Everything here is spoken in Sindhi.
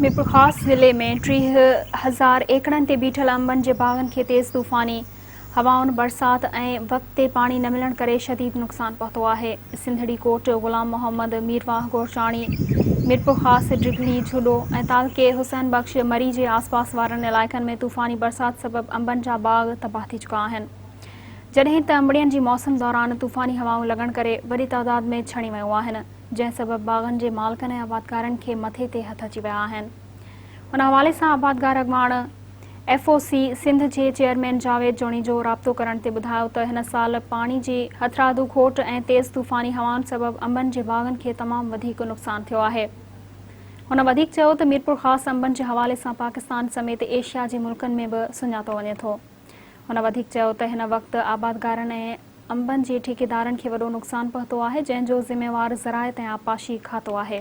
ميرپورخاص ضلعي ۾ 30,000 ايڪڙن تي بيٺل انبن جي باغن کي تيز طوفاني هوائن، برسات ۽ وقت تي پاڻي نه ملڻ ڪري شديد نقصان پهتو آهي. سنڌڙي ڪوٽ، غلام محمد، ميرواهه گورچاڻي، ميرپورخاص، ڊگهڙي، جهڏو ۽ تعلقي حسين بخش مري جي آسپاس وارن علائقن ۾ طوفاني برسات سبب انبن جا باغ تباهه ٿي چڪا آهن. جڏهن ته انبڙين جي موسم دوران طوفاني هوائون لڳڻ ڪري وڏي تعداد ۾ ڇڻي ويون آهن. جنهن سبب باغن جي مالڪن ۽ آبادگارن کي مٿي تي هٿ اچي ويا آهن. ان حوالي سان آبادگار اڳواڻ ايف او سي سنڌ جي چيئرمين جاويد جوڻيجو رابطو ڪرڻ تي ٻڌايو ته هن سال پاڻي جي هٿرادو کوٽ ۽ تيز طوفاني هوائن سبب انبن جي باغن کي تمام وڌيڪ نقصان ٿيو آهي. هن وڌيڪ چيو ته ميرپورخاص انبن جي حوالي سان پاڪستان سميت ايشيا جي ملڪن ۾ به سڃاتو وڃي ٿو. هن وڌيڪ چيو ته هن وقت آبادگارن ۽ انبن جي ٺيڪيدارن کي وڏو نقصان پهتو آهي، جنهن جو ذميوار زراعت ۽ آبپاشي کاتو آهي.